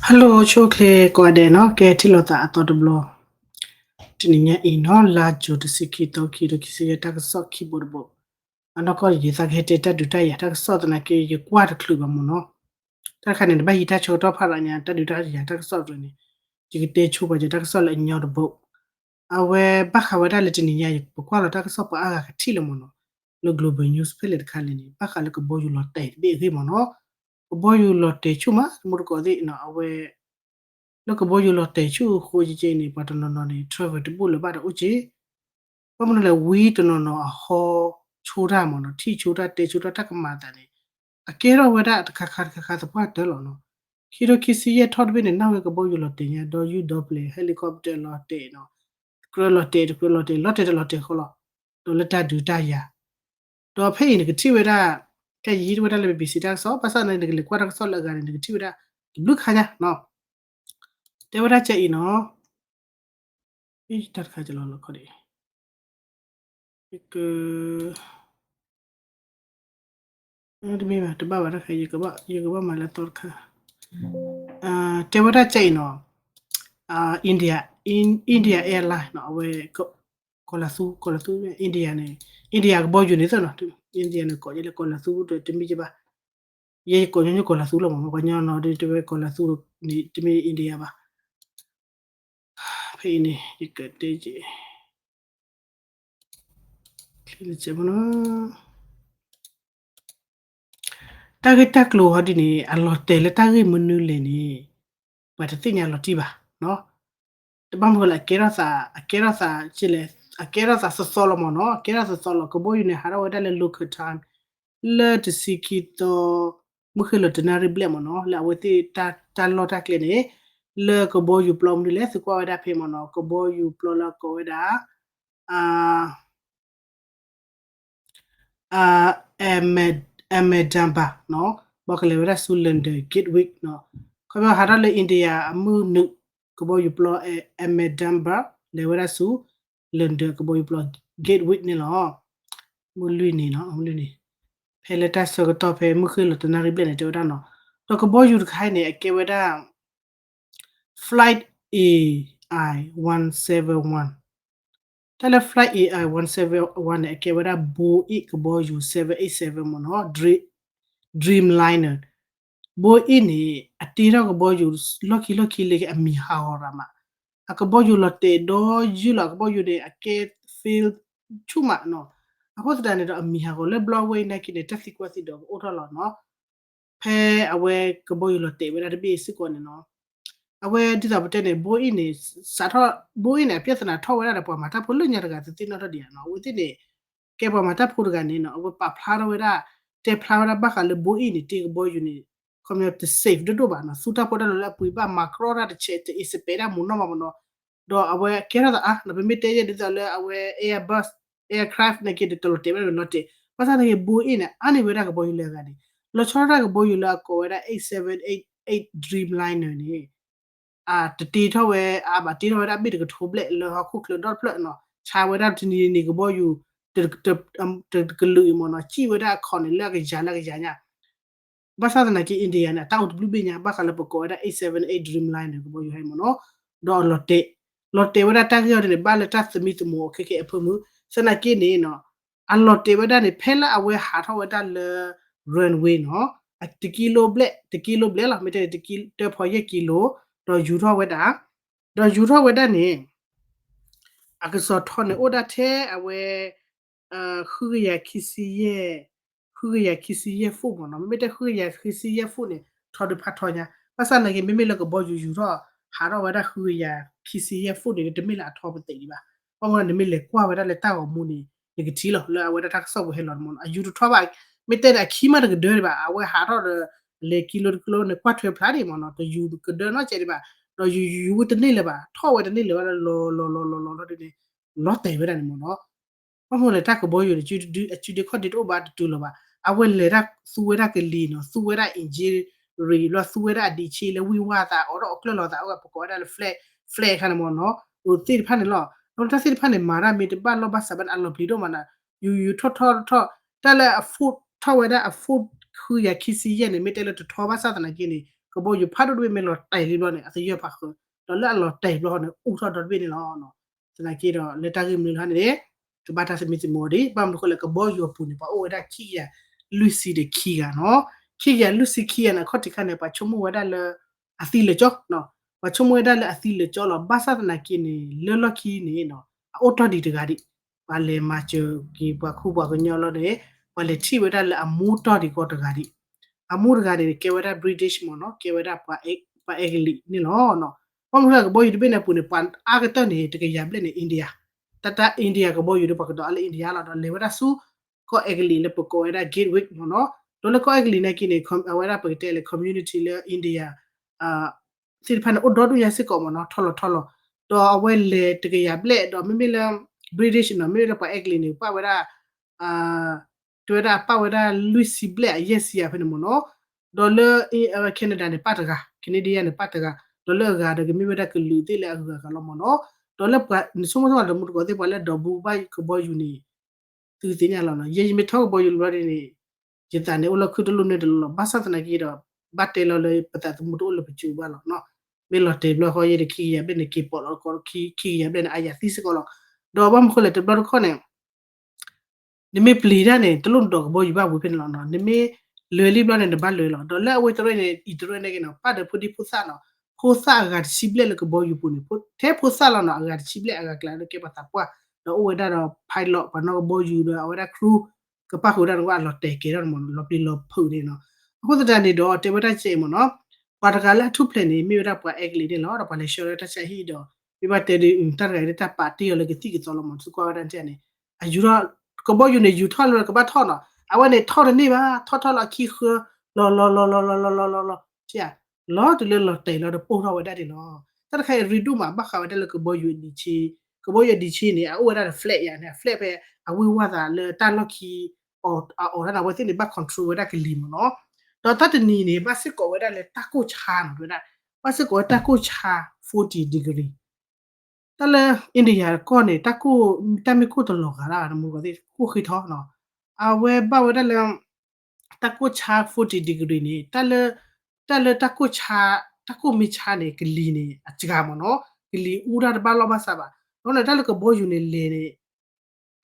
Hello ဆိၣ်ချ့ကိးဂၤဒဲးနီၤ, ကဲထံၣ်လိာ်သးအသီတဘျီ, တနံၤညါအံၤနီၤ လါယူၤတဆံခံသီ ခံကထိခံဆံယဲၢ် တၢ်ကစီၣ်ခံဘိတဘိ, အနီၢ်ကီၢ်ယသးကဟဲတဲတၢ်ဒုးတၢ်ယၤတၢ်ကစီၣ်သနာ်က့ ယကွၢ်တချုးဘၣ်မ့ၢ်နီၤ, တၢ်တခါန့ၣ် တဘၣ်ယံၤတၢ်ဆၢကတီၢ်ဖးဒိၣ်ညါ တၢ်ဒုးတၢ်ယၤတၢ်ကစီၣ်တဖျၢၣ်န့ၣ်, ယကတဲဆိပှၤယတၢ်ကစီၣ်လၢအညီတဘိ အဝဲဘၣ်ဃးဝဲဒၣ်လၢတနံၤညါအံၤ ပကွၢ်လီၤတၢ်ကစီၣ်ပှၤအါဂၤကထံၣ်လၢမ့ၢ်နီၤ, လၢ Global News ဖဲလဲၣ်တခါလဲၣ်န့ၣ် ဘၣ်ဃးလၢကဘီယူၤလီၤတဲာ်တဘ့ၣ်အဂ့ၢ်မ့ၢ်နီၤ, ကဘီယူၤလီၤတဲာ်ဆူၣ်မး တမူတကိးသ့ၣ်နီၤ, အဝဲ လၢကဘီယူၤလီၤတဲာ်ဆူၣ်အဃိကဲန့ၣ် ပှၤတနီၤနီၤန့ၣ် travel တဘူၣ်လၢၤဘၣ်ဒီးအိၣ်က့ ဘၣ်မနုၤလဲၣ် ဝံတနီၤနီၤအဟီဆိတၢ်မ့ၢ်နီၤ, ထံၣ်ဆိတၢ်တဲဆိတၢ် တၢ်ကမၤအသးန့ၣ် အကဲထီၣ်ဝဲဒၣ်တခါခါတခါခါသပှၢ်တၢၢ်လီၤနီၤ, ခံကထိခံဆံယဲၢ်ထီၣ်တဘ့ၣ်န့ၣ် နၢ်ဝဲကဘီယူၤလီၤတဲာ်ညါ ဒီယူၢ်ဒီပျဲၤ helicopter လီၤတဲာ်နီၤ, တကြၢးလီၤတဲာ် တကြၢးလီၤတဲာ် လီၤတဲာ်တလီၤတဲာ်ဃီလီၤ, ဒီးလၢတၢ်ဒုးတၢ်ယၤ ဒီးဖဲအံၤနကထံၣ်ဝဲဒၣ်, ကဲယဟံးဝဲဒၣ်လၢ ဘီဘီၣ်စံၣ် တၢ်ကစီၣ် ဘၣ်ဆၣ်န့ၣ် နကလဲၤကွၢ်တၢ်ကစီၣ်လၢအဂၤန့ၣ် နကထံၣ်ဝဲဒၣ် တဘျုးခါညါနီၤ, တဲဝဲဒၣ်ကဲအံၤနီၤ, တၢ်တခါကလီၤလီၤခီဒံး, ယက တမ့ၢ်ဘၣ် တဘၣ်ဘၣ်တခါ ယကဘၣ်မၤလၢအသီတခါ, တဲဝဲဒၣ်ကဲအံၤနီၤ, India, India Airline နီၤ အဝဲ ကီၤလၤသူ ကီၤလၤသူ India န့ၣ် India ကဘီယူၤန့ၣ်သ့ၣ်နီၤ, India န့ၣ် ကိးယဲလၢကီၤလၤသူဒီးတမ့ၢ်ကဘၣ်, ယဲယကိးညီညီကီၤလၤသူလီၤမ့ၢ် ပှၤကညီနီၤဒီးတဲဝဲကီၤလၤသူန့ၣ် တမ့ၢ် India ဘၣ်, ဖဲအံၤန့ၣ် ယကတဲက့ၤ တၢ်ဂ့ၢ်တၢ်ကျိၤဟီဒ်န့ၣ် အလီၤတဲာ်လၢတၢ်ဂ့ၢ်မနုၤလဲၣ်န့ၣ် ပှၤတသ့ၣ်ညါလီၤတံၢ်ဘၣ်နီၤ, တဘၣ်မနုၤလဲၣ် အကဲထီၣ်သး အကဲထီၣ်သးလဲၣ် အကဲထီ၁သးသီသီလီၤမ့ၢ်နီၤ, အကဲထီၣ်သီသီလီၤ ကဘီယူၤန့ၣ် ဟးထီၣ်ဝဲဒၣ်လၢ local time လၢတဆံခံသီ မုၢ်ဃ့ၢ်လီၤတနၣ်ရံၣ်ဘျဲၣ်မ့ၢ်နီၤ, လၢအဝဲသ့ၣ်တၢ်လီၢ်တၢ်ကျဲန့ၣ် လၢကဘီယူၤပျီမနုၤလဲၣ် သုကွၢ်ဝဲဒၣ်ဖဲမ့ၢ်နီၤ, ကဘီယူၤပျီလၢအကိးဝဲဒၣ် Ahmedabad နီၤ, ဘၣ်ကလဲၤဝဲဒၣ်ဆူ London Gatwick နီၤ, ခီဖျိဟးထီၣ်လၢ India အမုၢ်နုာ် ကဘီယူၤပျီ Ahmedabad လဲၤဝဲဒၣ်ဆူ London ကဘီယူၤပျီ Gatwick န့ၣ်လီၤ, မုၢ်လွံၢ်နံၤနီၤ မုၢ်လွံၢ်နံၤ, ဖဲလၢတၢ်ဆၢကတီၢ်ဖဲမုၢ်ဃ့ၢ်လီၤတနၣ်ရံၣ်ဘျဲၣ်န့ၣ် တဲဝဲဒၣ်နီၤ, ဒီးကဘီယူၤတခါအံၤန့ၣ် အကဲဝဲဒၣ် Flight A I one seven one, တၢ်လၢ Flight A I one seven one န့ၣ် အကဲဝဲဒၣ် Boeing ကဘီယူၤ seven eight seven မ့ၢ်နီၤ, Dream, Dreamliner, Boeing န့ၣ် အတ့ထီၣ်ကဘီယူၤ လီၢ်ခံလီၢ်ခံလၢအမံၤဟးဂီၤရၤမး, အကဘီယူၤလီၤတဲာ်ဒီးယုၢ်လီၤ အကဘီယူၤန့ၣ် အကဲ fail ဆူၣ်မးနီၤ, အဃိသတးန့ၣ်ဒီးအမံၤဟးဂီၤလၢဘျီဝဲအံၤနာ်က့န့ၣ် တၢ်သံကွၢ်သံဒိးကအိၣ်ထီၣ်လီၤနီၤ ဖဲအဝဲကဘီယူၤလီၤတဲာ်ဝဲဒၣ်တဘ့ၣ်စ့ၢ်ကီးန့ၣ်နီၤ, အဝဲဒ်သိးပတဲန့ၣ် Boeing န့ၣ် စးထီၣ် Boeing န့ၣ် အပြဿနာထီၣ်ဝဲဒၣ်ဒီးပှၤမၤတၢ်ဖိလၢညါတဂၤ သုသ့ၣ်နီၣ်ထီၣ်ဒံးဧါနီၤ, အဝဲသ့ၣ်န့ၣ် ကဲပှၤမၤတၢ်ဖိတဂၤန့ၣ်နီၤ အဝဲပာ်ဖျါထီၣ်ဝဲဒၣ် တဲဖျါဝဲဒၣ်ဘၣ်ဃးလၢ Boeing န့ၣ် တ့ကဘီယူၤန့ၣ် ခီပညီတ safe ဒိၣ်ဒိၣ်ဘၣ်နီၤ, သူတၢ်ဖိတၢ်လံၤလၢအပှ့ၤဘၣ် မၤကြီတၢ်တဆဲး တအ့စပဲးတၢ်မူနီၢ်မးမ့ၢ်နီၤ, ဒီးအဝဲကဲထီၣ်သးအါနီၤ, ပမ့ၢ်တဲယဲၢ်ဒ်သိးလၢအဝဲ Airbus aircraft နာ်က့ဒီး တလီၤတဲာ်ဘၣ်န့ၣ်လီၤတဲာ်, ဘၣ်ဆၣ်နာ်က့ Boeing န့ၣ် အါန့ၢ်ဝဲဒၣ်ကဘီယူၤလၢအဂၤန့ၣ်, လီၤဆီဒၣ်တၢ်ကဘီယူၤလၢအကိးဝဲဒၣ် eight seven eight eight Dreamliner န့ၣ် တတ့ထီၣ်ဝဲ အါဘၣ် တ့ထီၣ်ဝဲဒၣ်ဘ့ၣ်တကထိဘျဲၣ်လၢဟီၣ်ခိၣ်ချၢဒီတဖျၢၣ်နီၤ, ဆါဝဲဒၣ်တနံၤနံၤကဘီယူၤ တကလုာ်အံၤမ့ၢ်နီၤ, စံၣ်ဝဲဒၣ်အခီၣ်န့ၣ်လၢအကယၤလၢအကယၤညါ ဘၣ်ဆၣ်သနာ်က့ India န့ၣ် အတၢ်အိၣ်တဘျုးဘ့ၣ်ညါ ဘၣ်ဃးလၢပကိးဝဲဒၣ် eight seven eight Dreamliner ကဘီယူၤဟဲမ့ၢ်နီၤ, ဒီးအလီၤတဲာ်, လီၤတဲာ်ဝဲဒၣ်တၢ်ဂ့ၢ်အီၤန့ၣ် ဘၣ်လၢတၢ်သမံသမိးခဲကဲအဖၢမုၢ်, သနာ်က့န့ၣ်နီၤ, အလီၤတဲာ်ဝဲဒၣ်န့ၣ် ဖဲလၢအဝဲဟးထီၣ်ဝဲဒၣ်လၢ runway နီၤ, အတကံလိဘျဲၣ် တကံလိဘျဲၣ်လီၤ, မ့ၢ်တဲန့ၣ် တကံတၢဖီယဲၢ်ကံလိ, ဒီးယူၤထီၣ်ဝဲဒၣ်, ဒီးယူၤထီၣ်ဝဲဒၣ်န့ၣ် အကစီၤထီန့ၣ် အိၣ်ဒၣ်ထဲအဝဲ ဃုကယၤခံဆံယဲၢ်, ဃုကယၤခံဆံယဲၢ် foot မ့ၢ်နီၤ, မ့မ့ၢ်တဲ ဃုကယၤခံဆံယဲၢ် foot န့ၣ် ထီဒုးဖးထီညါ, ဘၣ်ဆၣ်နာ်က့ မ့မ့ၢ်လၢကဘီယူၤယူၤထီၣ် ဟးထီၣ်ဝဲဒၣ် ဃုကယၤခံဆံယဲၢ် foot န့ၣ် တမ့ၢ်လၢအထီပသံးဒံးဘၣ်, ဘၣ်မ့ၢ်နမ့ၢ်လဲၤကွၢ်ဝဲဒၣ်လၢတၢ်ဂီၤမူန့ၣ် နကထံၣ်လီၤ လၢအဝဲဒၣ်တၢ်ကစီၣ်ပူၤဟဲလီၤမ့ၢ်နီၤ, အယူၤတထီဘၣ်, မ့ၢ်တဲန့ၣ် အခံမးတကဒၢဒံးဘၣ်, အဝဲဟးထီၣ်ဒီး လဲၤကံလိတကံလိန့ၣ် ကွၢ်ထွဲဖျါဒံးမ့ၢ်နီၤ, တယူၤကဒၢနီတစဲးဒံးဘၣ်, ဒီးယူၤယူၤဝဲတန့ၢ်လၢၤဘၣ်, ထီၣ်ဝဲတန့ၢ်လၢၤဘၣ် လီၤလီၤလီၤလီၤလီၤလီၤဒ်န့ၣ် လီၤတဲာ်ဝဲဒၣ်န့ၣ်မ့ၢ်နီၤ. ဘၣ်မနုၤလဲၣ် တၢ်ကဘီယူၤန့ၣ် အစုဒ့ခီၣ်ဒ့တအိၣ်ဘၣ်တတုၤလၢၤဘၣ်, အဝဲလဲၤတၢ်သူဝဲဒၣ်ကလံၤနီၤ, သူဝဲဒၣ် engine ရံၣ် လီၤသူဝဲဒၣ်အဒံးဆ့လၢဝံၣ်ဝါသး အိးထီၣ်အီၣ်ကျၢၢ်လီၤသး အိၣ်ဝဲပကိးဝဲဒၣ်လၢ flag ခါန့ၣ်မ့ၢ်နီၤ, အိၣ်သ့ၣ်တဖၣ်န့ၣ်လီၤ. ဒီးတၢ်သ့ၣ်တဖၣ်န့ၣ် မၤတၢ်မ့ၢ်တဘၣ်လီၢ်ဘၣ်စးဘၣ်န့ၣ် အလီၤပျံၤဒိၣ်မးနီၤ, ယူၤယူၤထီၣ်ထီၣ်ထီၣ်, တၢ်လၢအ foot ထီၣ်ဝဲဒၣ်အ foot ဃုကယၤခံဆံယဲၢ်န့ၣ် မ့ၢ်တဲလၢတထီဘၣ်ဆၣ်သနာ်က့န့ၣ် ကဘီယူၤဖးဒိၣ်တဘ့ၣ်မ့ၢ်လီၤတဲာ်လံဘျီန့ၣ် အသယၢၢ်ဖးဃၢၤ, ဒီးလၢအလီၤတဲာ်ဘျီန့ၣ် အိၣ်ထီၣ်ဒီတဘ့ၣ်န့ၣ်လီၤ. သနာ်က့ဒီး လၢတၢ်ဂ့ၢ်မနုၤလၢ်န့ၣ် ကဘၣ်တၢ်သမံသမိးဒံး ဘၣ်မနုၤဃိလဲၣ် ကဘီယူၤအပူၤန့ၣ် ပှၤအိၣ်ဝဲဒၣ်ခံကယၤလွံၢ်ဆံဒီးခံဂၤနီၤ. ခံကယၤလွံၢ်ဆံခံဂၤန့ၣ် အခီၣ်ထံးခါန့ၣ် ပှၤဆိကမိၣ်ဝဲဒၣ်လၢ အသံလၢာ်ကၠီ, ပှၤဆိကမိၣ်ဝဲဒၣ်လၢအသံလၢာ်ကၠီလီၤ. ဘၣ်ဆၣ်သနာ်က့န့ၣ် လၢလီၢ်ခံန့ၣ် အအိၣ်တီၢ်ဒံးတဂၤဒံး, ပှၤလဲၤမၤစၢၤက့ၤပှၤခူပှၤကညီလီၤန့ၣ် ပှၤလဲၤထံၣ်ဝဲဒၣ်လၢအမူတီၢ်ဒံးကီးတဂၤဒံး. အမူတဂၤန့ၣ် ကဲဝဲဒၣ် British မ့ၢ်နီၤ, ကဲဝဲဒၣ်ပှၤအဲကလံးန့ၣ်လီၤ. ဘၣ်မနုၤဃိ ကဘီယူၤတဘ့ၣ်န့ၣ်အပူၤန့ၣ် ပှၤအါကတၢၢ်န့ၣ် တကယၤဘျဲၣ်န့ၣ် India, တၢ်တၢ် India ကဘီယူၤဒီး ပှၤကဒီးအါလၢ India လီၤ. ဒီးလဲၤဝဲဒၣ်ဆူ ကီၢ်အဲကလံးလၢပကိးဝဲဒၣ် Gatwick မ့ၢ်နီၤ. ဒီးလၢကီၢ်အဲကလံးနာ်က့န့ၣ် အဝဲဒၣ်ပကတဲလၢ community လၢ India သ့ၣ်တဖၣ်န့ၣ် အိၣ်ဒီဒူၣ်ညါစ့ၢ်ကီးမ့ၢ်နီၤ, ထီလီၤထီလီၤ. ဒီးအဝဲလဲၤတကယၤဘျဲၣ် ဒီးမ့မ့ၢ်လၢ British နီၤ, မ့မ့ၢ်လၢပှၤအဲကလံးန့ၣ် ပာ်ဝဲဒၣ် တဲဝဲဒၣ်ပာ်ဝဲဒၣ်လွံၢ်ဆံဘျဲၣ်အယဲၢ်ဆံအဖဲန့ၣ်မ့ၢ်နီၤ. ဒီးလၢ Canada န့ၣ် ပာ်တဂၤ, Canadian န့ၣ် ပာ်တဂၤ, ဒီးလၢအဂၤဒီးကမ့ၢ်ဝဲဒၣ်ကလုာ်သ့ၣ်လၢအဂၤဂၤလီၤမ့ၢ်နီၤ. ဒီးလၢပှၤ နဆိကမိၣ်ဆိကမိၣ်တမူတကိးသ့ၣ် ပှၤလၢဒိးဘူးဘၣ်ကဘီယူၤန့ၣ် သုသ့ၣ်ညါလီၤနီၤ. ယဲယမ့ၢ်ထီၣ်ကဘီယူၤလီၤဒ်န့ၣ် ယသးန့ၣ်အိၣ်လၢခုတလိၣ်န့ၣ်တလိၣ်လီၤ. ဘၣ်ဆၣ်သနာ်က့ဒီး ဘၣ်တဲလီၤလၢပသးသမူတအိၣ်လၢပစိၤဘၣ်လီၤနီၤ. မ့ၢ်လီၤတဲာ်ဘျီဃီ ယဲဒီးခံကယၤဘျဲၣ်န့ၣ် က့ၤပိာ်လီၤကီး ခံကယၤဘျဲၣ်န့ၣ် အယၤသံစ့ၢ်ကီးလီၤ. ဒီးဘၣ်မနုၤဃိလဲၣ် တဘျီတခီၣ်န့ၣ် နမ့ၢ်ပျံၤတၢ်န့ၣ် တလိၣ်နဒိးကဘီယူၤဘၣ်ဝံၤဖဲန့ၣ်လီၤနီၤ. နမ့ၢ်လဲၤလံဘျီန့ၣ် နဘၣ်လဲၤလီၤ. ဒီးလၢအဝဲတရၢန့ၣ် အံၤတရၢန့ၣ်က့နီၤ ပာ်ဒီးဖိဒံဖိသၣ်နီၤ, ဖိသၣ်အဂၤတဆံဘျဲၣ်လၢကဘီယူၤပူၤန့ၣ် ထဲဖိသၣ်လီၤနီၤ အဂၤတဆံဘျဲၣ်အဂၤကျါလၢကဲပှၤသးပှၢ်, ဒီးအိၣ်ဝဲဒၣ်ဒီး pilot ပှၤနီၣ်ကဘီယူၤဒီးအဝဲဒၣ် crew ကပၣ်ဃုာ်ဝဲဒၣ်န့ၣ် အလီၤတဲာ်ကဲထီၣ်န့ၣ်မ့ၢ်နီၤ လီၤပျံၤလီၤဖုးန့ၣ်နီၤ. အဃိသတးန့ၣ်ဒီး တဲဝဲဒၣ်စဲးမ့ၢ်နီၤ ပှၤတဂၤလၢအထူၣ်ဖျဲးန့ၣ် မ့ၢ်ဝဲဒၣ်ပှၤအဲကလံးန့ၣ်လီၤ. ဒီးပှၤလဲၤဆှၢလၢတၢ်ဆါဟံၣ်ဒီး မ့ၢ်ဘၣ်တဲဒ် တၢ်တဂၤအံၤလၢတၢ်ပာ်တ့ၢ်အီၤလၢကသံၣ်ကသီလီၤမ့ၢ် သုကွၢ်ဝဲဒၣ်န့ၣ် အယူၤထီၣ် ကဘီယူၤန့ၣ် ယူၤထီၣ်လၢကဘၣ်ထီၣ်နီၤ အဝဲန့ၣ်ထီၣ်တန့ၢ်ဘၣ် ထီၣ်ထီၣ်လီၤအခံဃၢ လီၤလီၤလီၤလီၤလီၤလီၤလီၤလီၤလီၤ လီၤတုၤလၢလီၤတဲာ်လီၤဒီးပိၢ်ထီၣ်ဝဲဒၣ်န့ၣ်လီၤ. တၢ်တခါအံၤရ့ဒိၣ်မးဘၣ်ဃးဝဲဒၣ်လၢကဘီယူၤအဒံးဆ့, ကဘီယူၤအဒံးဆ့န့ၣ် အအိၣ်ဝဲဒၣ်ဒီး flag ယၤန့ၣ် flag ဖဲအဝ့ၢ်ဝါသးလၢတၢ်လီၢ်ခံ အအီၣ်တၢ်န့ၣ် အဝဲသ့ၣ်န့ၣ် ဘၣ် control ဝဲဒၣ်ကလံၤမ့ၢ်နီၤ. ဒီးတၢ်တနံၤန့ၣ် ဘၣ်စ့ၢ်ကီးဝဲဒၣ်လၢတၢ်ကိၢ်ဆါနီၤ တဲဝဲဒၣ် ဘၣ်စ့ၢ်ကီးဝဲတၢ်ကိၢ်ဆါ forty degree တၢ်လၢ India ကီၢ်န့ၣ် တၢ်ကိၢ် တၢ်မ့ၢ်ကိၢ်တလီၤဂာ်လၢ နမူကီၢ်သ့ၣ် ကိၢ်ဃ့ထီနီၤ အဝဲဘၣ်ဝဲဒၣ်လၢ တၢ်ကိၢ်ဆါ forty degree န့ၣ် တၢ်လၢ တၢ်လၢတၢ်ကိၢ်ဆါ တၢ်ကိၢ်မ့ၢ်ဆါန့ၣ် ကလံၤန့ၣ် အစှၤမ့ၢ်နီၤ ကလံၤအူတၢ်တဘၣ်လီၢ်ဘၣ်စးဘၣ်. အဃိန့ၣ် တၢ်လၢကဘီယူၤန့ၣ်လဲၤန့ၣ်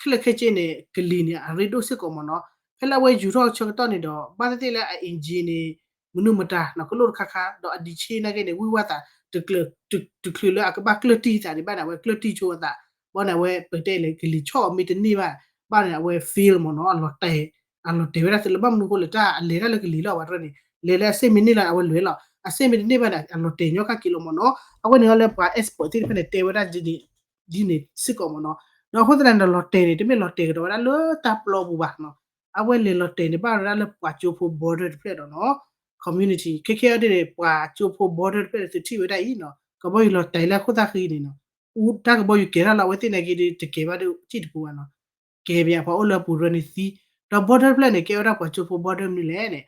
ခဲလၢာ်ခဲဆ့န့ၣ် ကလံၤန့ၣ် အရ့ဒိၣ်စ့ၢ်ကီးမ့ၢ်နီၤ. ဖဲလၢအဝဲယူၤထီၣ်ဆၢကတီၢ်န့ၣ်ဒီး ဘၣ်သ့ၣ်သ့ၣ်လၢအ engine န့ၣ် မနုၤမတၤနီၤ ကလိၣ်တခါခါ ဒီးအဒံးဆ့နာ်က့န့ၣ် ဝံၢ်ဝါသး တချုးလၢအကဘၣ်ကျၢၢ်တံၢ်သးန့ၣ် ဘၣ်န့ၣ် အဝဲကျၢၢ်တံၢ်ဆိအသး ဘၣ်န့ၣ် အဝဲပကတဲလၢကလံၤဆီၣ်အီၤမ့ၢ်တန့ၢ်ဘၣ် ဘၣ်န့ၣ် အဝဲ fail မ့ၢ်နီၤ အလီၤတဲာ် အလီၤတဲာ်ဝဲဒၣ်သုလၢဘၣ်မနုၤအဃိလဲၣ် တၢ်အလဲၤတၢ်လၢကလံၤလီၤ ပှၤတရၢန့ၣ် လဲၤလၢအစ့ၣ်မ့ၢ်န့ၢ်လီၤ အဝဲလဲၤလီၤ အစ့ၣ်မ့ၢ်တန့ၢ်ဘၣ်န့ၣ် အလီၤတဲာ်ညီကက့ၤလီၤမ့ၢ်နီၤ. အဝဲန့ၣ်လၢပှၤ expert သ့ၣ်တဖၣ်န့ၣ် တဲဝဲဒၣ်ဒ်န့ၣ်စ့ၢ်ကီးမ့ၢ်နီၤ. ဒီးအဃိသတးန့ၣ်ဒီးလီၤတဲာ်န့ၣ် တမ့ၢ်လီၤတဲာ်ကဒီးဝဲဒၣ်လၢတၢ်ပျီပူၤဘၣ်နီၤ. အဝဲလဲၤလီၤတဲာ်န့ၣ် ဘၣ်ဝဲဒၣ်လၢပှၤကၠိဖိ border တဖျၢၣ်ဒီးနီၤ community ခဲခဲအံၤဒ်န့ၣ် ပှၤကၠိဖိ border တဖျၢၣ်န့ၣ် သုထံၣ်ဝဲဒၣ်အံၤနီၤ ကဘီယူၤလီၤတဲာ်လၢအခိၣ်သၣ်ဃံန့ၣ်နီၤ တၢ်ကဘီယူၤကဲၤထီၣ်လၢအဝဲသ့ၣ်နာ်က့ဒ်တကဲၤဘၣ်ဒ်စ့ၣ်တပူၤဘၣ်နီၤ ကဲၤဘၣ်ပှၤအိၣ်လၢအပူၤရၢန့ၣ်သံ ဒီး border တဖျၢၣ်န့ၣ် ကဲဝဲဒၣ်ပှၤကၠိဖိ border မနုၤလဲၣ်န့ၣ်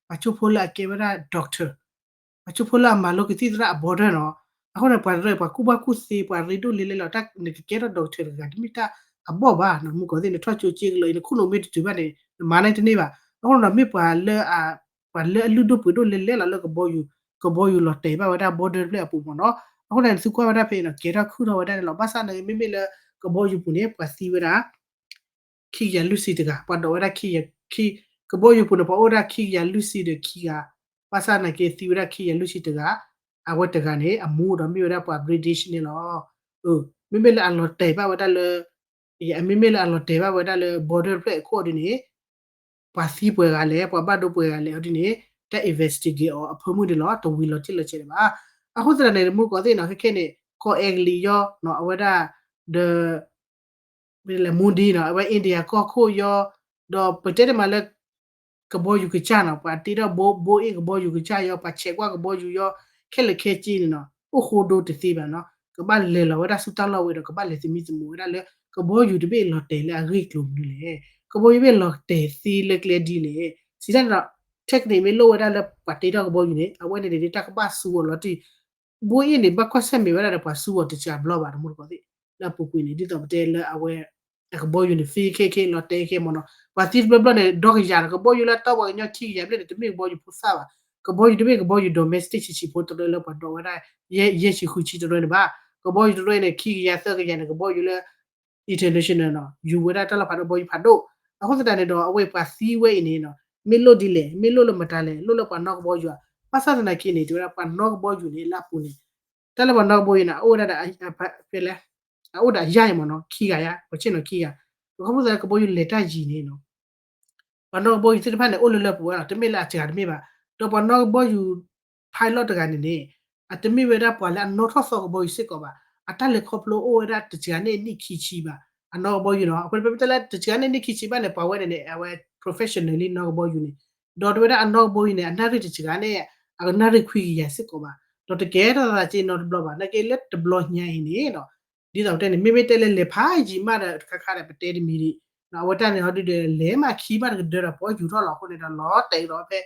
ပှၤကၠိဖိလၢအကဲဝဲဒၣ် doctor ပှၤကၠိဖိလၢအမၤလိကသံၣ်သရၣ်အ border နီၤ. အဃိန့ၣ် ပှၤတရၢ ပှၤကူၣ်ဘၣ်ကူၣ်သ့ ပှၤရ့ဒိၣ်လဲလဲလီၤ တၢ်နကကဲထီၣ် doctor တဂၤ တမ့ၢ်တၢ်အဘီၣ်ဘၣ်နီၤ မုၢ်ကီၢ်သ့ၣ် နထီၣ်ကၠိက့ကလၢာ်အံၤ နခိၣ်နူာ်မ့ၢ်တတုၤဘၣ်န့ၣ် နမၤန့ၢ်တန့ၢ်ဘၣ်. အဃိန့ၣ်ဒီး မ့ၢ်ပှၤလၢအ ပှၤလၢအလုၢ်ဒိၣ်ပှ့ၤဒိၣ်လဲလဲလီၤလၢကဘီယူၤ ကဘီယူၤလီၤတဲာ်ဘၣ်ဝဲဒၣ် border တဖျၢၣ်အပူၤမ့ၢ်နီၤ. အဃိန့ၣ် သုကွၢ်ဝဲဒၣ်ဖဲအံၤနီၤ ကဲထီၣ်ခုၣ်ထီၣ်ဝဲဒၣ်န့ၣ်လီၤ. ဘၣ်ဆၣ်န့ၣ် မ့မ့ၢ်လၢကဘီယူၤပူၤန့ၣ် ပှၤသံဝဲဒၣ် ခံကယၤလွံၢ်ဆံတဂၤ ပှၤဒိးဝဲဒၣ်ခံ ကဘီယူၤပူၤန့ၣ် ပှၤအိၣ်ဝဲဒၣ်ခံကယၤလွံၢ်ဆံဒီးခံဂၤ ဘၣ်ဆၣ်နာ်က့သံဝဲဒၣ်ခံကယၤလွံၢ်ဆံတဂၤ အဝဲတဂၤန့ၣ် အမူဒီးမ့ၢ်ဝဲဒၣ်ပှၤ British န့ၣ်လီၤ. မ့မ့ၢ်လၢအလီၤတဲာ်ဘၣ်ဝဲဒၣ်လၢ မ့မ့ၢ်လၢအလီၤတဲာ်ဘၣ်ဝဲဒၣ်လၢ border တဖျၢၣ်အခိၣ်ဒ်န့ၣ် ပှၤသံပှဲၤဂၤလဲၣ် ပှၤဘၣ်ဒိပှဲၤဂၤလဲၣ်အီၤဒ်န့ၣ် တၢ် investigate အီၤအဖၢမုၢ်န့ၣ်လီၤ. တဝံၤလီၤတံၢ်လီၤဆဲးဒံးဘၣ်. အဃိသတးန့ၣ် မုၢ်ကီၢ်သ့ၣ်နီၤ ခဲခဲန့ၣ် ကီၢ်အဲကလံးယီ အဝဲဒၣ် ဒီး မ့ၢ်လဲၣ် မူဒံနီၤ အဝဲ India ကီၢ်ခိၣ်ယီ ဒီးပတဲတမံၤလၢ ကဘီယူၤကစၢ်နီၤ ပှၤတ့ထီၣ်ဘိ ဘိအ့ၣ်ကဘီယူၤကစၢ်ယီ ပှၤဆဲးကွၢ်ကဘီယူၤယီ ခဲလၢာ်ခဲဆ့န့ၣ်နီၤ အိၣ်ဃိဒိတသ့ဘၣ်နီၤ ကဘၣ်လဲၤလီၤဝဲဒၣ်ဆူတၢ်လီၢ်ဝဲဒီး ကဘၣ်လဲၤသမံသမိးဝဲဒၣ်လၢ ကဘီယူၤတဘ့ၣ်လီၤတဲာ်လၢအဂ့ၢ်ကျိၤမနုၤလဲၣ် ကဘီယူၤဘ့ၣ်လီၤတဲာ်သ့လၢကျဲဒ်လဲၣ် စံးတၢ်န့ၣ်ဒီး technique မ့ၢ်လိၣ်ဝဲဒၣ်လၢပှၤတ့ထီၣ်ကဘီယူၤန့ၣ် အဝဲန့ၣ်န့ၣ် တၢ်ကဘၣ်ဆူအီၤလီၤတံၢ် ဘိအ့ၣ်န့ၣ် ဘၣ်ကွၢ်ဆၢၣ်မဲာ်ဝဲဒၣ်ဒီးပှၤဆူအီၤတစှၤဘျီဘၣ် တမူတကိးသ့ၣ် လၢအပူၤကွံာ်န့ၣ် ဒ်သိးပတဲလၢအဝဲ အကဘီယူၤန့ၣ် သ့ခဲခဲလီၤတဲာ်ခဲမ့ၢ်နီၤ ပှၤသံတဘျီဘျီန့ၣ် ဒီကယၤဒီး ကဘီယူၤလၢတီပှၤကညီခံကယၤဘျဲၣ်န့ၣ် တမ့ၢ်ကဘီယူၤဖိသၣ်ဘၣ် ကဘီယူၤတဘ့ၣ် ကဘီယူၤ domestic ဆံးဆံးဖိတရၢလၢပှၤဒိးဝဲဒၣ် ယဲၢ်ဆံဃုဆံတရၢန့ၣ်ဘၣ်. ကဘီယူၤတရၢန့ၣ် ခံကယၤသၢကယၤန့ၣ် ကဘီယူၤလၢ international နီၤ ယူၤဝဲဒၣ်တၢ်လီၢ်ဖးဒိၣ်ဘီယူၤဖးဒိၣ်. အဃိသတးန့ၣ်ဒီး အဝဲပှၤသံဝဲအံၤန့ၣ်နီၤ မ့ၢ်လိၣ်ဒ်လဲၣ် မ့ၢ်လိၣ်လၢမတၤလဲၣ် လိၣ်လၢပှၤနီၣ်ကဘီယူၤဧါ. ဘၣ်ဆၣ်သနာ်က့န့ၣ် တဲဝဲဒၣ်ပှၤနီၣ်ကဘီယူၤန့ၣ် လၢအပူၤန့ၣ် တၢ်လၢပှၤနီၣ်ကဘီယူၤန့ၣ် အအိၣ်ဝဲဒၣ်ဒီး ဖဲလဲၣ် အအိၣ်ဒီးအယၢ်အံၤမ့ၢ်နီၤ ခံဂၤယါ ပှၤဆ့ၣ်နီၤခံဂၤ. ပခီဖျိသးလၢကဘီယူၤလဲၤတၢ်ယံၤန့ၣ်နီၤ ပှၤနီၣ်ကဘီယူၤသ့ၣ်တဖၣ်န့ၣ် အိၣ်လၢလၢပှဲၤပှဲၤလီၤ တမ့ၢ်လၢအစှၤတမ့ၢ်ဘၣ်. ဒီးပှၤနီၣ်ကဘီယူၤ pilot တဂၤန့ၣ်န့ၣ် အတမ့ၢ်ဝဲဒၣ်ပှၤလၢအနီၣ်ထီၣ်သီကဘီယူၤစ့ၢ်ကီးဘၣ်. အတၢ်လဲၤခီဖျိအိၣ်ဝဲဒၣ်တစှၤန့ၢ်နံၣ်ခံဆံဘၣ်. အနီၣ်ကဘီယူၤနီၤ အဝဲပမ့ၢ်တဲလၢတစှၤန့ၢ်နံၣ်ခံဆံဘၣ်န့ၣ် ပှၤဝဲန့ၣ်န့ၣ် အဝဲ professionally နီၣ်ကဘီယူၤန့ၣ် ဒီးတဲဝဲဒၣ်အနီၣ်ကဘီယူၤန့ၣ် အနၣ်ရံၣ်တစှၤန့ၣ် အကနၣ်ရံၣ်ခွံကယၤစ့ၢ်ကီးဘၣ်. ဒီးတကဲထီၣ်သးက့နီတဘျီဘၣ် နာ်က့လၢတဘျီညါအံၤန့ၣ်နီၤ ဒ်သိးပတဲန့ၣ် မ့မ့ၢ်တဲလၢလဲၤဖးယံၤမးဒီးတခါခါဒီး ပတဲတမံၤဒံး အဝဲတၢ်န့ၣ်ဟီဒုဒီး လဲၤမးခံမးတကဒၢဒီး ပှၤယူၤထီၣ်လီၤအဃိန့ၣ်ဒီး လီၤတဲာ်ဒီးဖဲ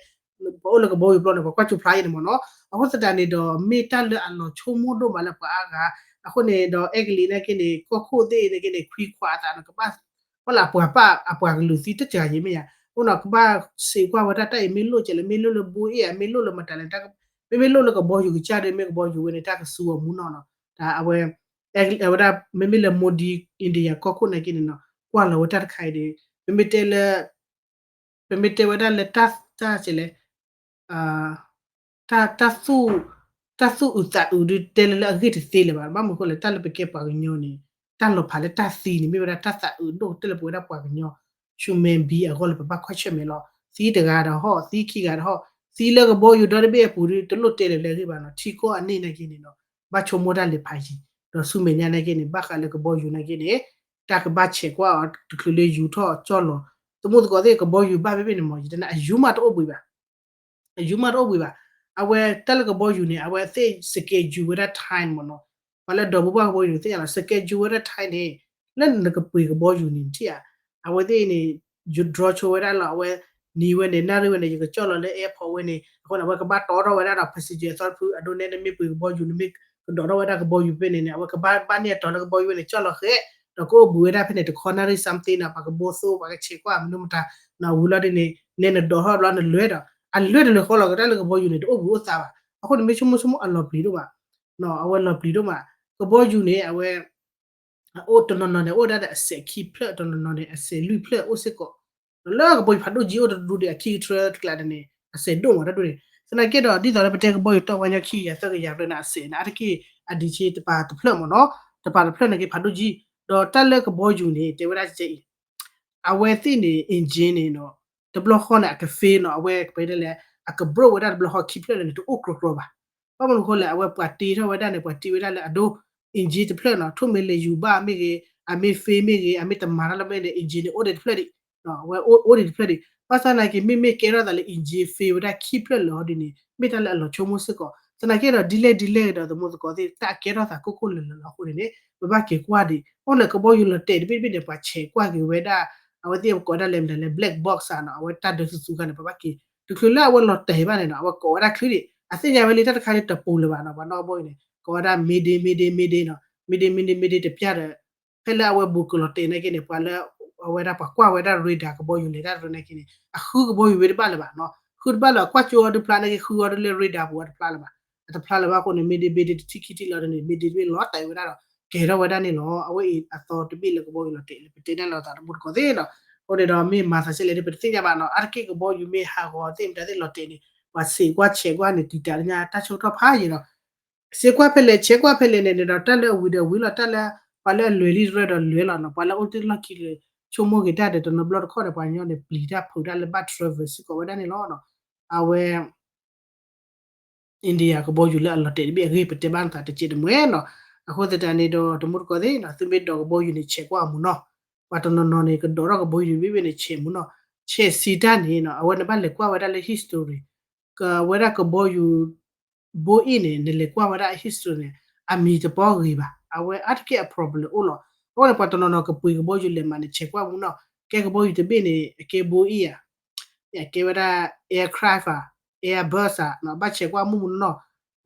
ပအိၣ်လၢကဘီယူၤပျီန့ၣ် ပှၤကွၢ်ကၠိဖျါအံၤန့ၣ်မ့ၢ်နီၤ. အဃိသတးန့ၣ်ဒီး မ့ၢ်တၢ်လၢအလီၤဆိကမိၣ်ဒိၣ်မးလၢပှၤအါဂၤ အဃိန့ၣ်ဒီး အဲကလံးနာ်က့န့ၣ် ကီၢ်ခိၣ်သ့ၣ်နာ်က့န့ၣ် ခွံခွါအသးန့ၣ် ကဘၣ် ပှၤလၢအပှၤပာ်အပှၤကလုာ်သံတစှၤယံၤမ့ၢ်ယါ အဃိန့ၣ် ကဘၣ်စံးကွၢ်ဝဲဒၣ်တၢ်အံၤ မ့ၢ်လိၣ်ကဲလဲၣ် မ့ၢ်လိၣ်လၢဘိအ့ၣ်ဧါ မ့ၢ်လိၣ်လၢမတၤလဲၣ် မ့မ့ၢ်လိၣ်လၢကဘီယူၤကစၢ်ဒီး မ့ၢ်ကဘီယူၤဝဲန့ၣ် တၢ်ကစူၤအီၤမူနီၢ်နီၤ တၢ်အဝဲ အဝဲဒၣ် မ့မ့ၢ်လၢ Modi India ကီၢ်ခိၣ်နာ်က့န့ၣ်နီၤ ကွၢ်လီၤဝဲတၢ်တခါအံၤဒီး ပမ့ၢ်တဲလၢ ပမ့ၢ်တဲဝဲဒၣ်လၢတၢ် တၢ်ကဲလဲၣ် တၢ် တၢ်သူၣ်အုးသးအုးဒုးတဲလၢလၢအဂ့ၢ်တသ့လၢၤဘၣ်. ဘၣ်မနုၤအဃိလဲၣ် တၢ်လၢပကဲပှၤကညီန့ၣ် တၢ်လီၤဖးလၢတၢ်သံန့ၣ် မ့ၢ်ဝဲဒၣ်တၢ်သးအုးဒိၣ်ကတၢၢ်လၢပဝဲဒၣ်ပှၤကညီ human being အဂီၢ်လၢပဘၣ်ကွၢ်ဆၢၣ်မဲာ်လီၤ. သံတဂၤဒီးဟီၣ် သံခံဂၤဒီးဟီၣ် သံလၢကဘီယူၤဒီတဘ့ၣ်အပူၤဒုး တလိၣ်တဲလၢၤလၢအဂ့ၢ်ဘၣ်နီၤ ထံကီၢ်အန့ၣ်နာ်က့န့ၣ်နီၤ ဘၣ်ဆိကမိၣ်တၢ်လဲၤဖးယံၤ ဒီးဆူမဲာ်ညါနာ်က့န့ၣ် ဘၣ်ဃးလၢကဘီယူၤနာ်က့န့ၣ် တၢ်ကဘၣ်ဆဲးကွၢ်အီၤတချုးလၢယူၤထီၣ်ကၠီၣ်လီၤ သမူသကိးသ့ၣ်ကဘီယူၤဘၣ်ဘ့ၣ်ဘ့ၣ်န့ၣ်မ့ၢ် ယတဲနၤ အယူၤမးတအိၣ်ဘှံးဘၣ် အယူၤမးတအိၣ်ဘှံးဘၣ်. အဝဲတၢ်လၢကဘီယူၤန့ၣ် အဝဲသ့ၣ် schedule ဝဲဒၣ် time မ့ၢ်နီၤ ပှၤလၢဒိးဘူးဘၣ်ကဘီယူၤသ့ၣ်ညါလီၤ schedule ဝဲဒၣ် time န့ၣ် လၢနကပှ့ၤကဘီယူၤန့ၣ်ထံၣ်ဧါ အဝဲသ့ၣ်န့ၣ် ယူၤ draw ဆိဝဲဒၣ်လီၤ အဝဲ နံၤဝဲန့ၣ် နၣ်ရံၣ်ဝဲန့ၣ် ယကကၠီၣ်လီၤလၢ airport ဝဲန့ၣ် အဃိန့ၣ် အဝဲကဘၣ်တီထီၣ်ဝဲဒၣ်ဒီး passenger အသီတဖု အဒိန့ၣ် နမ့ၢ်ပှ့ၤကဘီယူၤ နမ့ၢ်ကဒိးထီၣ်ဝဲဒၣ်ကဘီယူၤဖဲန့ၣ်န့ၣ် အဝဲကဘၣ်ဘၣ်န့ၢ်အတီၤလၢကဘီယူၤဝဲန့ၣ် ကၠီၣ်လီၤဃဲ ဒီးကအိၣ်ဘှံးဝဲဒၣ်ဖဲန့ၣ် တခီနၣ်ရံၣ် something နီၤ ပှၤကဘိသိ ပှၤကဆဲးကွၢ်မနုၤမတၤ နီၤ ဝံၤလီၤဒ်န့ၣ် နဲနဒိးထီၣ်ဘျီနလဲၤဒီး အလဲၤတလဲၤဃီလီၤကတၢၢ်လၢကဘီယူၤန့ၣ် တအိၣ်ဘှံးအိၣ်သါဘၣ်. အဃိန့ၣ် မ့ၢ်ဆိကမိၣ်ဆိကမိၣ်အလီၤပျံၤဒိၣ်မး အဝဲလီၤပျံၤဒိၣ်မး ကဘီယူၤန့ၣ် အဝဲ အိၣ်တနီၤနီၤန့ၣ် အိၣ်ဒၣ်ဒီးအစဲးခံဖျၢၣ် တနီၤနီၤန့ၣ် အစဲးလွံၢ်ဖျၢၣ်အိၣ်စ့ၢ်ကီး ဒီးလၢကဘီယူၤဖးဒိၣ်ကံအိၣ်တဒူဒီး အခံကထြၢတကျးန့ၣ် အစဲးဒိၣ်မးတဒူန့ၣ် သနာ်က့ဒီး ဒ်သိးလၢပတဲကဘီယူၤတီၢ်ဝဲညီခံကယၤသၢကယၤဖျၢၣ်န့ၣ် အစဲးန့ၣ် အါတက့ၢ် အဒံးဆ့တပၤတဖျၢၣ်မ့ၢ်နီၤ တပၤတဖျၢၣ်န့ၣ်က့ဖးဒိၣ်ကံ ဒီးတၢ်လၢကဘီယူၤန့ၣ် တဲဝဲဒၣ်ကဲအံၤ အဝဲသ့ၣ်န့ၣ် engine န့ၣ်နီၤ တဘျီဃီန့ၣ် အက fail နီၤ အဝဲပတဲလဲၣ် အကဘြိၣ်ဝဲဒၣ်တဘျီဃီခံဖျၢၣ်န့ၣ် တအိၣ်ကြီကြီဘၣ်. ဘၣ်မနုၤအဃိလဲၣ် အဝဲပှၤတ့ထီၣ်ဝဲဒၣ်န့ၣ် ပှၤတ့ဝဲဒၣ်လၢအဒိ engine တဖျၢၣ်နီၤ ထိၣ်မ့ၢ်လဲၤယူၤဘၣ်မ့ၢ်ဂ့ၤ အမ့ၢ် fail မ့ၢ်ဂ့ၤ အမ့ၢ်တမၤတၢ်လၢမ့ၢ်န့ၣ် engine န့ၣ် အိၣ်ဒံးတဖျၢၣ်ဒံး အဝဲအိၣ်ဒံးတဖျၢၣ်ဒံး ဘၣ်ဆၣ်သနာ်က့ မ့မ့ၢ်ကဲထီၣ်သးလၢ engine fail ဝဲဒၣ်ခံဖျၢၣ်လၢာ်ဟီဒ်န့ၣ် မ့ၢ်တၢ်လၢအလီၤဆိကမိၣ်စ့ၢ်ကီး သနာ်က့ဒီး ဒ်လဲၣ်ဒ်လဲၣ်ဒီး သမူသကိးသ့ၣ် တၢ်အကဲထီၣ်သးကိၢ်ကိၢ်လၢာ်လၢာ်လီၤအဃိန့ၣ်န့ၣ် ပဘၣ်က့ၤကွၢ်ဒံး အိၣ်လၢကဘီယူၤလီၤတဲာ်တဘ့ၣ်တဘ့ၣ်န့ၣ် ပှၤဆဲးကွၢ်က့ၤဝဲဒၣ် အဝဲသ့ၣ်ပကိးဒၣ်လဲၣ်မတၤလဲၣ် black box နီၤ အဝဲတၢ်ဒၢသုးသုးခါန့ၣ် ပဘၣ်က့ၤ တချုးလၢအဝဲလီၤတဲာ်ဘၣ်န့ၣ်နီၤ အဝဲကိးဝဲဒၣ်ချံဒံး အသ့ၣ်ညါဝဲလံတၢ်တခါန့ၣ် တပူၤလၢၤဘၣ်နီၤ ပှၤနီၣ်ကဘီယူၤန့ၣ် ကိးဝဲဒၣ် mayday mayday mayday နီၤ mayday mayday mayday တပျၢ်ဒီး ဖဲလၢအဝဲဘူးကလီၤတဲာ်နာ်က့န့ၣ် ပှၤလၢ အဝဲဒၣ်ပှၤကွၢ်ဝဲဒၣ် radar ကဘီယူၤလဲၤတၢ်တရၢနာ်က့န့ၣ် အဃုကဘီယူၤဝဲတဘၣ်လၢၤဘၣ်နီၤ ဃုတဘၣ်လၢၤ ကွၢ်ကၠိအီၤတဖျါနာ်က့ ဃုအီၤဒ်လၢ radar ပူၤအီၤတဖျါလၢၤဘၣ် အတဖျါလၢၤဘၣ်အဃိန့ၣ် mayday mayday တထံၣ်ခံထံၣ်လီၤန့ၣ် mayday တဘ့ၣ်လီၤတဲာ်ဝဲဒၣ်ဒီး ကဲထီၣ်ဝဲဒၣ်န့ၣ်လီၤ အဝဲအံၤအသီတဘ့ၣ်လၢကဘီယူၤလီၤတဲာ်လၢပတဲန့ၣ်လီၤသးသမူသကိးသ့ၣ်နီၤ အဃိန့ၣ်ဒီးမ့ၢ်မၤသးစဲလဲၣ်န့ၣ် ပတသ့ၣ်ညါဘၣ်နီၤ အါတက့ၢ်ကဘီယူၤမ့ၢ်ဟးဂီၤသ့ၣ်မတၤသ့ၣ်လီၤတဲာ်န့ၣ် ပှၤစံးကွၢ်ဆဲးကွၢ်န့ၣ် တံာ်တာ်ညါတၢ်ဆိကတီၢ်ဖးယံာ်ဒီး စံးကွၢ်ဖဲလဲၣ် ဆဲးကွၢ်ဖဲလဲၣ်န့ၣ်န့ၣ်ဒီး တၢ်လၢအဝံၤဒီးဝံၤလီၤ တၢ်လၢ ပှၤလၢအလဲၤလံတရၢဒီးလဲၤလီၤနီၤ ပှၤလၢအအိၣ်တ့ၢ်လီၢ်ခံလၢ ဆိကမိၣ်က့ၤတၢ်ဒီးတနီၤဘျီတခီၣ်ဒီး ပှၤကညီန့ၣ် ပျံၤတၢ်ဖုးတၢ်လၢဘၣ် travel စ့ၢ်ကီးဝဲဒၣ်န့ၣ်လီၤ. အဝဲ India ကဘီယူၤလၢအလီၤတဲာ်တဘ့ၣ်အဂ့ၢ် ပတဲဘၣ်နသးတကဲးတမှဲၤနီၤ. အဃိသတးန့ၣ်ဒီး တမူတကိးသ့ၣ်နီၤ သုမ့ၢ်ဒိးကဘီယူၤန့ၣ် ဆဲးကွၢ်မူနီၤ. ပှၤတနီၤနီၤန့ၣ် ကဒိးထီၣ်ကဘီယူၤတဘ့ၣ်ဘ့ၣ်န့ၣ် ဆဲးမူနီၤ. ဆဲးစံးတၢ်န့ၣ်နီၤ အဝဲန့ၣ်ဘၣ်လဲၤကွၢ်ဝဲဒၣ်လၢ history ကဝဲဒၣ်ကဘီယူၤ ဘိအ့ၣ်န့ၣ် နလဲၤကွၢ်ဝဲဒၣ်အ history န့ၣ် အမံၤတပီၢ်ဂ့ၤဘၣ်. အဝဲအါတက့ၢ်အ problem အိၣ်လီၤ. အဃိန့ၣ် ပှၤတနီၤနီၤကပှ့ၤကဘီယူၤလဲၤမးန့ၣ် ဆဲးကွၢ်မူနီၤ. ကဲကဘီယူၤတဘ့ၣ်န့ၣ် အကဲဘိအ့ၣ်ဧါ, အကဲဝဲဒၣ် aircraft ဧါ, Airbus ဧါ, ဘၣ်ဆဲးကွၢ်မူမူနီၤ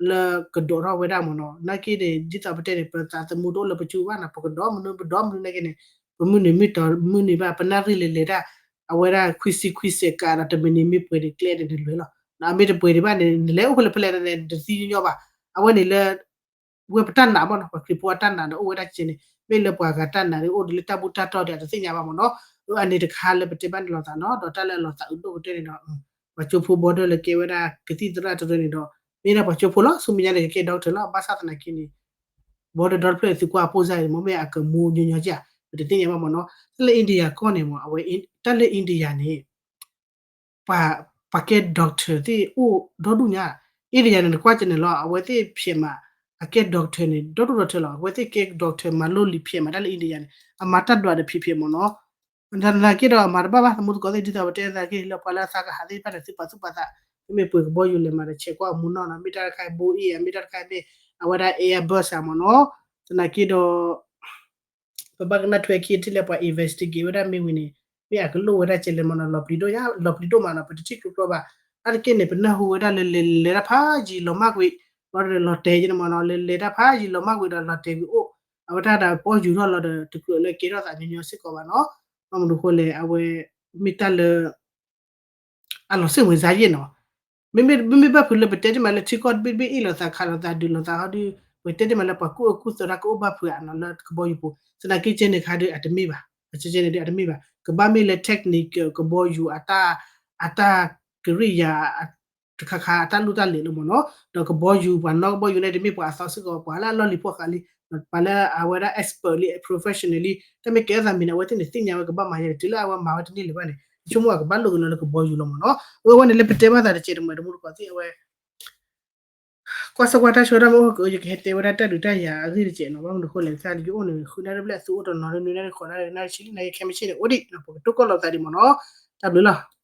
လၢကဒိးထီၣ်ဝဲဒၣ်မူနီၤ. နာ်က့န့ၣ် ဒ်သိးပတဲန့ၣ် ပသးသမူတအိၣ်လၢပစုဘၣ်နီၤ. ပကဒိးမနုၤ ပဒိးမနုၤနာ်က့န့ၣ် ပမုၢ်နံၤမ့ၢ်တီၤ မုၢ်နံၤဘၣ် ပနၣ်ရံၣ်လဲၤလဲၤတၢ် အဝဲဒၣ်ခွံဆံခွံဆဲးကးဒီး တမံၤနံၤမ့ၢ်ပှဲၤန့ၣ် ကျဲန့ၣ်နလဲၤလီၤ. အမ့ၢ်တပှဲၤဒံးဘၣ်န့ၣ် နလဲၤအိၣ်ဖဲလဲၣ်ဖဲလဲၣ်န့ၣ် နတသ့ညီညီဘၣ်. အဝဲန့ၣ်လၢ ဝဲပတၢ်နာ်မ့ၢ်နီၤ, ပှၤခရံာ်ဖိအတၢ်နာ်ဒီးအိၣ်ဝဲဒၣ်ကဲန့ၣ် မ့ၢ်လၢပှၤဂၤတၢ်နာ်ဒီး အိၣ်ဒီးလၢတၢ်ဘူၣ်တၢ်တီၢ်ဒီးအတသ့ၣ်ညါဘၣ်မ့ၢ်နီၤ. အန့ၣ်တခါလၢပတဲဘၣ်န့ၣ်လိာ်သးနီၤ, ဒီးတၢ်လၢအလီၤသးအုးဒိၣ်ကတၢၢ်န့ၣ်ဒီး ပှၤကၠိဖိဘီဒၢလၢကဲဝဲဒၣ်ကသံၣ်သရၣ်တရၢန့ၣ်ဒီး မ့ၢ်ဒၣ်ပှၤကၠိဖိလီၤ, ဆူမဲာ်ညါန့ၣ် ကကဲ doctor လီၤ. ဘၣ်ဆၣ်သနာ်က့န့ၣ် ဘီဒၢဒီတဖျၢၣ်သုကွၢ်အပိၢ်စၢ်အံၤ မ့ၢ်မ့ၢ်အကမူညီညီကဲဧါ, ပတသ့ၣ်ညါဘၣ်မ့ၢ်နီၤ. တၢ်လၢ India ကီၢ်န့ၣ်မ့ၢ် အဝဲ တၢ်လၢ India န့ၣ် ပှၤ ပှၤကဲ doctor သ့ၣ်အိၣ်ဒီဒူၣ်ညါ. India န့ၣ် နကွၢ်ကဲန့ၣ်လီၤ, အဝဲသ့ၣ်ဖျဲးမး အကဲ doctor န့ၣ် ဒီဒူၣ်ဒီထၢလီၤ. အဝဲသ့ၣ်ကဲ doctor မၤလိလံာ်ဖျဲးမး တၢ်လၢ India န့ၣ် အမၤတၢ်ဒွးတဖျဲးဖျဲးမ့ၢ်နီၤ. သနာ်က့ဒီး မၤတဘၣ်ဘၣ် သမူသကိးသ့ၣ် ဒ်သိးပတဲသးက့လၢပှၤလၢအသးကဟးသ့ၣ်တဖၣ်န့ၣ် သုပာ်သူၣ်ပာ်သး, မ့မ့ၢ်ပှ့ၤကဘီယူၤလဲၤမးဒီး ဆဲးကွၢ်အမူနီၢ်နီၤ, မ့ၢ်တၢ်တခါ Boeing မ့ၢ်တၢ်တခါမ့ၢ် အဝဲဒၣ် Airbus မ့ၢ်နီၤ. သနာ်က့ဒီး ပဘၣ်ကနၣ်ထွဲခံထံၣ်လၢပှၤ investigate ဝဲဒၣ်မ့ၢ်ဝံၤန့ၣ် မ့ၢ်အကလိၣ်ဝဲဒၣ်ကဲလဲၣ်မ့ၢ်နီၤ, လီၤပျံၤဒိၣ်ညါ လီၤပျံၤဒိၣ်မးနီၤ, ပတထံၣ်ကျိကျီဘၣ်. အါတက့ၢ်န့ၣ် ပနၢ်ဟူဝဲဒၣ်လၢလဲၤလဲၤတၢ်ဖးယံၤလီၤမၢ်ကွံာ်, ဘီဒီးလီၤတဲာ်ကဲန့ၣ်မ့ၢ်နီၤ, လဲၤလဲၤတၢ်ဖးယံၤလီၤမၢ်ကွံာ်ဒီးလီၤတဲာ်ကွံာ်အိၣ်, အဝဲတၢ်ဒီးပီၢ်ယူၤထီၣ်လီၤဒီး တကြၢးလၢကဲထီၣ်သးညီညီစ့ၢ်ကီးဘၣ်နီၤ. ဘၣ်မနုၤအဃိလဲၣ် အဝဲ မ့ၢ်တၢ်လၢ အလီၤစ့ၣ်ဝဲစါယဲၢ်နီၤ. မ့မ့ၢ် မ့မ့ၢ်ဘၣ်ဖုးလၢပတဲတ့ၢ်မးလၢထံကီၢ်တဘ့ၣ်တဘ့ၣ်အ့ၣ်လိာ်သးခးလိာ်သးဒုးလိာ်သးဟီဒုး ပတဲတ့ၢ်မးလၢပှၤကူၣ်အၢကူၣ်သီတၢ်ကအိၣ်ဘၣ်ဖုးဧါနီၤ လၢကဘီယူၤပူၤ, သနာ်က့ကဲန့ၣ်ခါဒုးအတမ့ၢ်ဘၣ်, အကဲန့ၣ်ဒုးအတမ့ၢ်ဘၣ်, ကဘၣ်မ့ၢ်လၢ technical ကဘီယူၤအတၢ် အတၢ်ကရံၣ်ယၤ တခါခါအတၢ်လိၣ်တၢ်လဲၤလီၤမ့ၢ်နီၤ, ဒီးကဘီယူၤ ပှၤနီၣ်ကဘီယူၤန့ၣ် တမ့ၢ်ပှၤအသီစ့ၢ်ကီး ပှၤလၢအလီၢ်လံၤဖီၣ်ဃာ်လံ, ပှၤလၢအဝဲဒၣ် expert လံ professional လံ, တၢ်မ့ၢ်ကဲထီၣ်သးမံၤန့ၣ် အဝဲသ့ၣ်န့ၣ်သ့ၣ်ညါဝဲကဘၣ်မၤယဲၢ် တုၤလၢအဝဲမၤဝဲတန့ၢ်လၢၤဘၣ်န့ၣ် ယဆိကမိၣ်အကဘၣ်လိာ်ကလီလၢကဘီယူၤလီၤမ့ၢ်နီၤ, အဝဲန့ၣ်လၢပတဲဘၣ်သးတကဲးတမှဲၤတမူတကိးသ့ၣ် အဝဲ ကွၢ်စၢ်ကွၢ်တၢ်ဆၢတၢ်မ့ၢ်အိၣ်က ယကဟဲတဲဝဲဒၣ်တၢ်ဒုးတၢ်ယၤအဂ့ၢ်တကဲးနီၤ, ဘၣ်မနုၤအဃိလဲၣ် ကစၢ်ယအိၣ်န့ၣ် ဃုနၣ်ရံၣ်ဘျဲၣ်အသုအိၣ်တနီၤ နွံနၣ်ရံၣ်ဃိးနၣ်ရံၣ် နၣ်ရံၣ်ဆံလံ နၣ်ရံၣ်ခဲမုၢ်ဆ့ၣ်န့ၣ် အိၣ်ဒံး ပကတိၢ်ကီၢ်လိာ်သးဒံးမ့ၢ်နီၤ, တၢ်ဘျုးလီၤ.